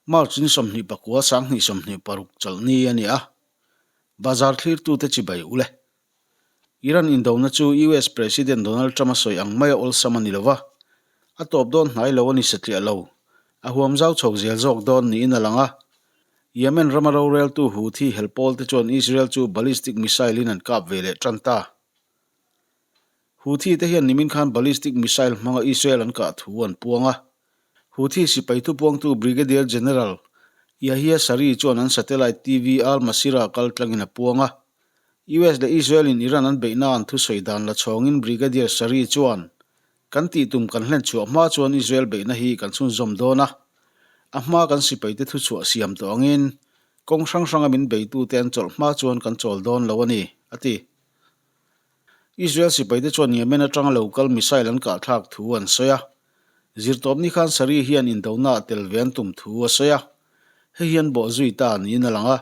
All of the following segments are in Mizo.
March ni 29 2026 chawlhni a ni a, bazar thlirtute chibai ule. Iran indona chu US President Donald Trump a sawi ang maia awlsam a ni lo va, a tawp dawn hnai lo a ni satliah lo, a huam zau chho zel zawk dawn niin a lang a. Yemen rama roreltu Houthi helpawl te chuan Israel chu ballistic missile in an kap ve leh tan ta. Houthi te hian nimin khan ballistic missile hmanga Israel an kah thu an puang a. Houthi sipai thupuangtu Brigadier General Yahya Saree chuan an satellite TV Al Masirah kal tlangin a puang a. US leh Israel in Iran an beihna an thusawi dan la chhawngin Brigadier Saree chuan, Kan tih tum kan hlen chhuah hma chuan Israel beihna hi kan chhunzawm dawn a. A hma kan sipaite thuchhuah siam tawh angin kawng hrang hranga min beitute an chawlh hma chuan kan chawl dawn lo a ni, a ti. Israel sipaite chuan Yemen atanga lo kal missile an kahthlak thu an sawi a. Zirtawpni khan Sari hian indona ah tel ve an tum thu a sawi a. Hei hian bawh zui ta niin a lang a.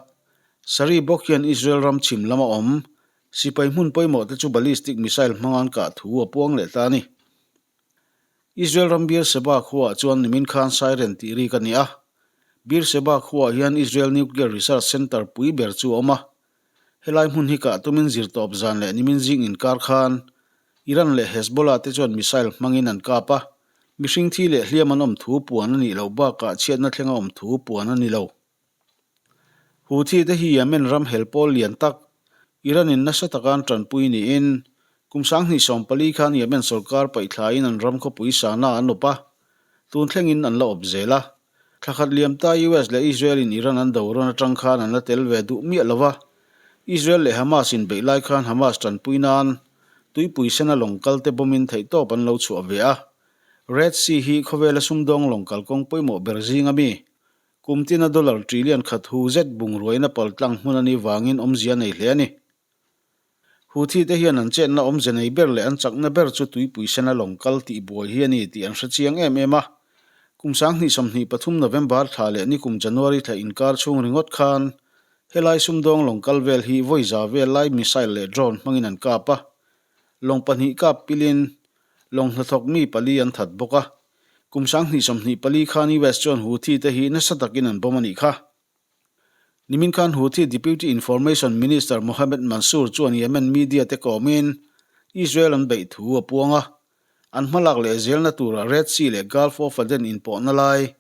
Sari bawk hian Israel ram chhim lama awm sipai hmun pawimawh te chu ballistic missile hmanga an kah thu a puang leh ta a ni. Israel ram Beersheba khuaah chuan nimin khan siren tih rik a ni a. Beersheba khuaah hian Israel Nuclear Research Center pui ber chu a awm a. Helai hmun hi kah tumin zirtawp zan leh nimin zing inkar khan Iran leh Hezbollah te chuan missile hmangin an kap a, mihring thi leh hliam an awm thu puan a nih loh bakah chhiatna thleng a awm thu puan a ni lo. Houthi te hi Yemen ram hel pawl lian tak Iran in nasa taka an tanpui niin kum 2014 khan Yemen sorkar paihthlain an ram khawpui Sanaa an awp a, tun thlengin an la awp zel a. Thlakhat liam ta US leh Israel in Iran an do rawn atang khan an la tel ve duh miah lo va. Israel leh Hamas in beih lai khan Hamas tanpui nan tuipui sena lawng kal te bawmin theihtawp an lo chhuah ve a. Red Sea hi khawvela sumdawng lawng kalkawng pawimawh ber zing a mi. Kum tina dollar trillion khat hu zet bungruaina paltlang hmun a nih vangin awmzia nei hle a ni. Houthi te hian an chetna awmze nei ber leh an chakna ber chu tuipui sena lawng kal tih buai hi a ni tih an hre chiang em em a. Kum 2023 November thla leh nikum January thla inkar chhung ringawt khan helai sumdawng lawng kal vel hi vawi za vel lai missile leh drone hmangin an kap a. Lawng pahnih kap pilin lawng hnathawk mi pali an that bawk a. Kum 2024 khan US chuan Houthi te hi nasa takin an bawm a nih kha. Nimin khan Houthi Deputy Information Minister Mohammed Mansour chuan Yemen media te kawmin Israel an beih thu a puang a, an hmalak leh zelna tura Red Sea leh Gulf of Aden inpawhna lai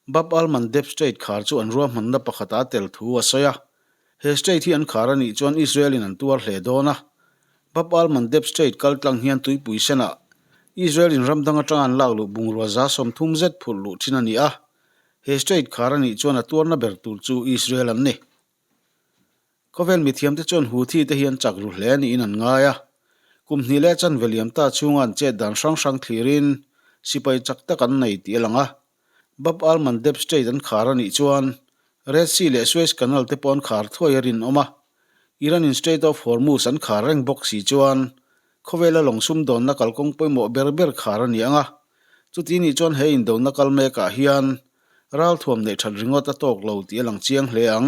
Bab al-Mandeb Strait khar chu an ruahmanna pakhata tel thu a sawi a. He strait hi an khar a nih chuan Israel in an tuar hle dawn a. Bab al-Mandeb Strait kaltlang hian tuipui senah Israel in ram dang atanga an lak luh bungrua 30 zet phurh luh thin a ni a. He strait khar a nih chuan a tuarna ber tur chu Israel an ni. Khawvel mithiamte chuan Houthi te hi an chak ru hle niin an ngai a. Kum hnih leh chanve liam ta chhunga an chet dan hrang hrang thlirin sipai chak tak an nei tih a lang a. Bab al-Mandeb Strait an khar a nih chuan Red Sea leh Suez Canal te pawh an khar thuai a rinawm a. Iran in Strait of Hormuz an khar reng bawk si chuan khawvela lawng sumdawnna kalkawng pawimawh ber ber khar a ni ang a. Chuti nih chuan he indona kal mekah hian ralthuam neih that ringawt a tawk lo tih a lang chiang hle ang.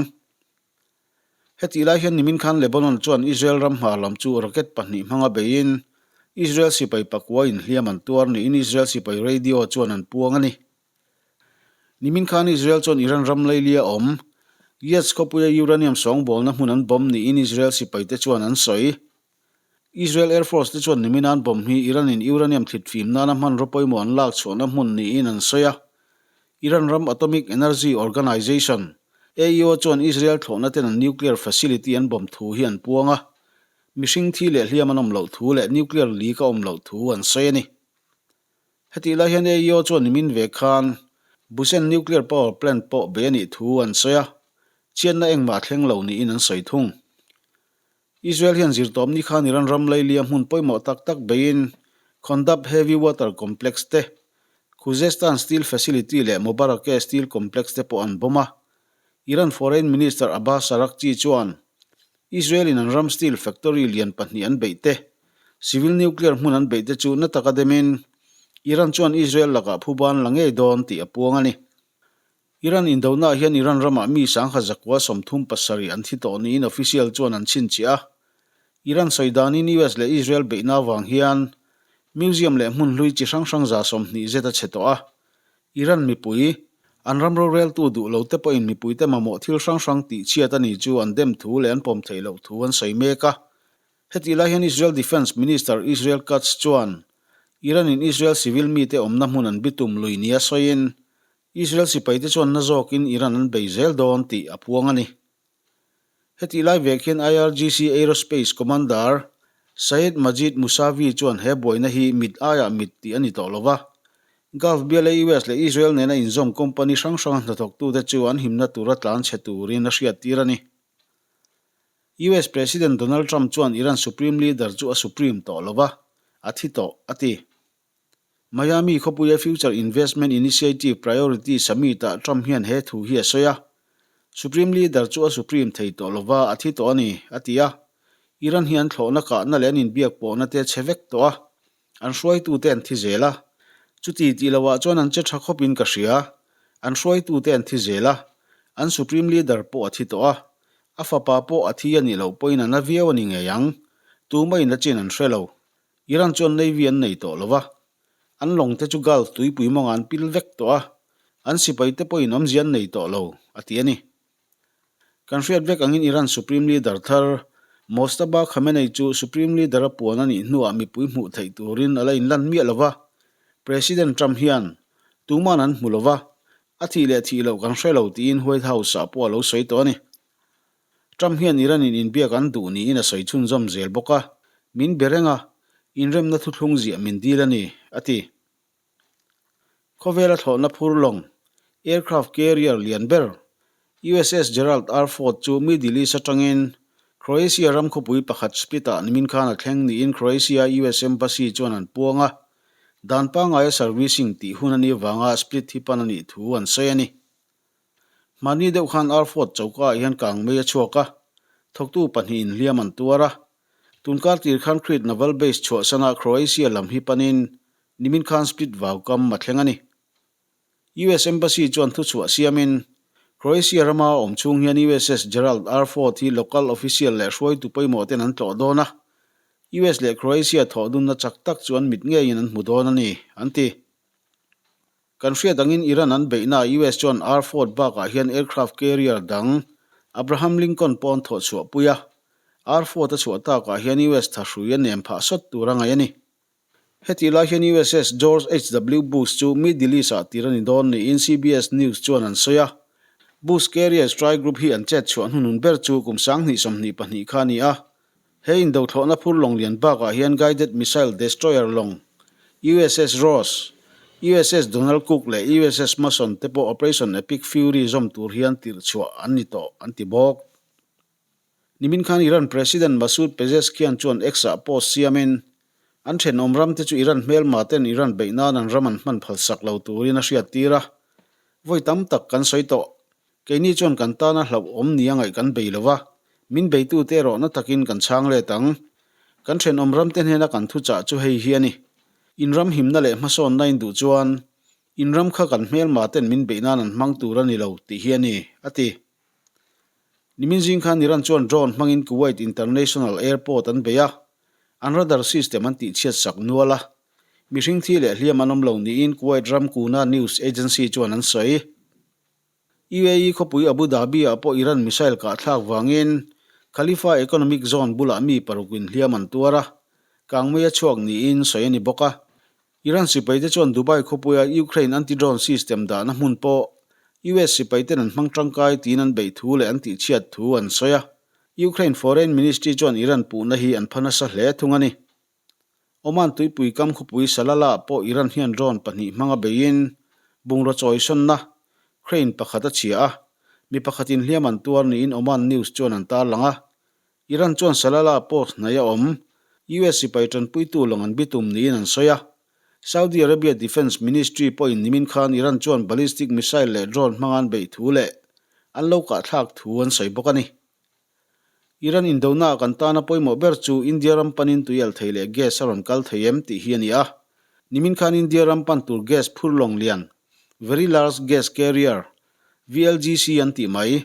Hetih lai hian nimin khan Lebanon chuan Israel ram hmar lam chu rocket pahnih hmanga beiin Israel sipai pakua inhliam an tuar niin Israel sipai radio chuan an puang a ni. Nimin khan Israel chuan Iran ram leilia awm Yats khawpuia uranium sawngbawlna hmun an bomb niin Israel sipaite chuan an sawi. Israel Air Force te chuan nimin an bomb hi Iran in uranium thlit fim nana hmanraw pawimawh an lak chhuahna hmun niin an sawi a. Iran ram Atomic Energy Organization, AEO, chuan Israel thlawhna ten an nuclear facility an bomb thu hi an puang a. Mihring thi leh hliam an awm loh thu leh nuclear leak a awm loh thu an sawi a ni. Hetih lai hian AEO chuan nimin ve khan Bushen Nuclear Power Plant pawh bei a nih thu an sawi a, chhiatna engmah thleng lo niin an sawi thung. Israel hian zirtawpni khan Iran ram leilia hmun pawimawh tak tak beiin Khondab Heavy Water Complex te, Khuzestan Steel Facility leh Mobarakeh Steel Complex te pawh an bomb a. Iran Foreign Minister Abbas Araghchi chuan Israel in an ram steel factory lian pahnih an beih te, civil nuclear hmun an beih te chu na taka demin Iran chuan Israel lakah phuban la ngei dawn tih a puang a ni. Iran indona hian Iran ramah mi sangha zakua 37 an thi tawh niin official chuan an chhinchhiah a. Iran sawi danin US leh Israel beihna avang hian museum leh hmun hlui chi hrang hrang 20 zet a chhe tawh a. Iran mipui, An ram roreltu duh lo te pawhin mipuite mamawh thil hrang hrang tih chhiat a ni chu an dem thu leh an pawm theih loh thu an sawi mek a. Hetih lai hian Israel Defence Minister Israel Katz chuan Iran-in Israel civil mite awmna hmun an bitum lui nia sawiin Israel sipaite chuan na zawkin Iran an bei zel dawn tih a puang a ni. Hetih lai vek hian IRGC Aerospace Commander Sayed Majid Mousavi chuan he buaina hi mit aiah mit tih a ni tawh lo va. Gulf biala US leh Israel nena inzawm company hrang hranga hnathawktute chu an himna tura tlan chhe turin a hriattir a ni. US President Donald Trump chuan Iran Supreme Leader chu a supreme tawh lo va, a thi tawh, a ti. Miami khawpuia Future Investment Initiative Priority Summit-ah Trump hian he thu hi a sawi a. Supreme Leader chu a supreme thei tawh lova, a thi tawh a ni, a ti a. Iran hi an thlawhna kahna leh an inbiak pawhna te a chhe vek tawh a. An hruaitute an thi zel a. Chuti tih lohah chuan an che tha khawpin ka hria. An hruaitute an thi zel a. An Supreme Leader pawh a thi tawh a. A fapa pawh a thi a nih loh pawhin a na viau a ni ngei ang. Tumahin a chin an hre lo. Iran chuan Navy an nei tawh lo va, an lawng te chu Gulf tuipui mawngah an pil vek tawh a, an sipai te pawhin awmzia an nei tawh lo, a ti a ni. Kan hriat vek angin Iran Supreme Leader thar Mojtaba Khamenei chu Supreme Leader a puan a nih hnuah mipui hmuh theih turin a la inlan miah lo va, President Trump hian tuman an hmu lo va, a thih leh thih loh kan hre lo tiin White House-ah pawh a lo sawi tawh a ni. Trump hian Iran-in inbiak an duh niin a sawi chhunzawm zel bawk a, Min be reng a, inremna thuthlung ziah min dil a ni, a ti. Khawvela thlawhna phur lawng, aircraft carrier, lian ber, USS Gerald R. Ford chu Middle East atangin Croatia ram khawpui pakhat Split-ah nimin khan a thleng niin Croatia US Embassy chuan an puang a, dan pangaia servicing tih hun a nih avanga Split hi pan a nih thu an sawi a ni. Hmani deuh khan Arford choka ah hian kang mei a chhuak a, thawktu pahnihin hliam an tuar a. Tunkar tir khan Crete Naval Base chhuahsanah Croatia lam hi panin nimin khan Split vau kam a thleng a ni. US Embassy chuan thuchhuah siamin Croatia rama a awm chhung hian USS Gerald R. Ford hi local official leh hruaitu pawimawh ten an tlawh dawn a, US leh Croatia thawhdunna chak tak chu an mit ngeiin an hmu dawn a ni, an ti. Kan hriat angin Iran an beihna US chuan R Ford bakah hian aircraft carrier dang Abraham Lincoln pawh an thawh chhuah pui a. R Ford a chhuah takah hian US thahrui a nem phah sawt tur a ngaih a ni. Hetih lai hian USS George HW Bush chu Middle East-ah tir a ni dawn niin CBS News chuan an sawi a. Bush carrier strike group hi an chet chhuah hnuhnun ber chu kum 2022 kha a ni a. He indothlawhna phur lawng lian bakah hian guided missile destroyer lawng USS Ross, USS Donald Cook leh USS Mason te pawh Operation Epic Fury zawm tur hian tirh chhuah an ni tawh an ti bawk. Nimin khan Iran President Masoud Pezeshkian chuan X-ah post siamin, an thenawm ram te chu Iran hmelma ten Iran beih nan an ram an hman phalsak lo turin a hriattir a, vawi tam tak kan sawi tawh. Keini chuan kan tana hlauhawm nia ngaih kan bei lo va, min beitute erawh na takin kan chhang let ang. Kan thenawm ramte hnena kan thuchah chu hei hi a ni. In ram himna leh hmasawnna in duh chuan, in ram kha kan hmelma ten min beih nan an hmang tur a ni lo tih hi a ni, a ti. Nimin zing khan Iran chuan drone hmangin Kuwait International Airport an bei a, an radar system an tihchhiat sak nual a. Mihring thi leh hliam an awm lo niin Kuwait ram Kuna News Agency chuan an sawi. UAE khawpui Abu Dhabi-ah pawh Iran missile kahthlak vangin Khalifa Economic Zone bulah mi parukin hliam an tuar a, kangmei a chhuak niin sawi a ni bawk a. Iran sipaite chuan Dubai khawpuia Ukraine anti-drone system dahna hmun pawh US sipaiten an hmang tangkai tiin an beih thu leh an tihchhiat thu an sawi a. Ukraine Foreign Ministry chuan Iran puhna hi an pha nasa hle thung a ni. Oman tuipui kam khawpui Salalah pawh Iran hian drone pahnih hmanga beiin bungraw chawisawnna crane pakhat a chhia a, mi pakhatin hliam an tuar niin Oman news chuan an tarlang a. Iran chuan Salalah post hnaih a awm US sipai tanpuitu lawng an bitum niin an sawi a. Saudi Arabia Defence Ministry pawhin nimin khan Iran chuan ballistic missile leh drone hmanga an beih thu leh an lo kahthlak thu an sawi bawk a ni. Iran indonaah kan tana pawimawh ber chu India ram panin tuial thei leh gas a rawn kal thei em tih hi a ni a. Nimin khan India ram pan tur gas phur lawng lian, Very Large Gas Carrier, VLGC an tih mai,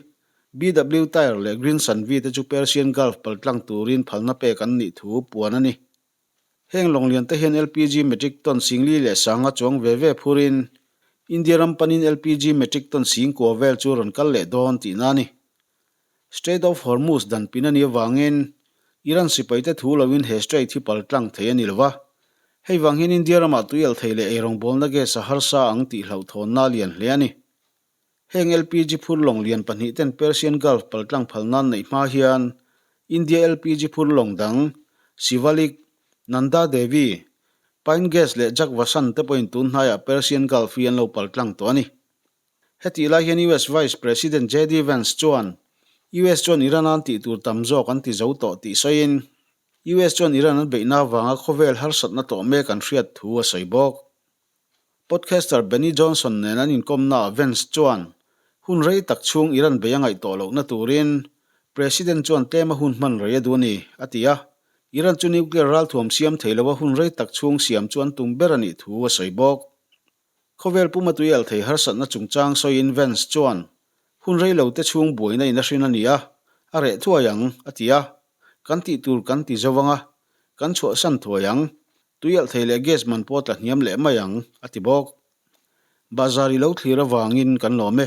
BW Tyre leh Green Sanvi te chu Persian Gulf paltlang turin phalna pek an nih thu puan a ni. Heng lawng lian te hian LPG metric ton 40,000 chuang ve ve phurin India ram panin LPG metric ton 10,000 vel chu a rawn kal leh dawn tihna a ni. Strait of Hormuz dan pin a nih avangin Iran sipaite thu loin he strait hi pal tlang thei a ni lo va. Hei vang hian India ramah tuialh thei leh eirawngbawlna gas a harsa ang tih hlauhthawnna a lian hle a ni. Heng LPG phur lawng lian pahnihten Persian Gulf paltlang phal nan neih hma hian India LPG phur lawng dang Shivalik, Nanda Devi, Pine Gas leh Jag Vasant te pawhin tun hnaiah Persian Gulf hi an lo paltlang tawh a ni. Hetih lai hian US Vice President JD Vance chuan US chuan Iran an tih tur tam zawk an ti zo tawh tih sawiin US chuan Iran an beihna avanga khawvel harsatna tawh mek an hriat thu a sawi bawk. Podcaster Benny Johnson nen an inkawmnaah Vance chuan hun rei tak chhung Iran bei a ngaih tawh lohna turin President chuan tlema hun hman rei a duh a ni, a ti a. Iran chu nuclear ralthuam siam thei lova hun rei tak chhung siam chu an tum ber a nih thu a sawi bawk. Khawvel puma tui al thei harsatna chungchang sawiin Vance chuan hun rei lo te chhung buaina in a hrin a ni a, a reh thuai ang, a ti a. Kan tih tur kan ti zo vang a, kan chhuahsan thuai ang. Tuialh thei leh gas man pawh tla hniam leh mai ang, a ti bawk. Bahzar i lo thlir avangin kan lawm e.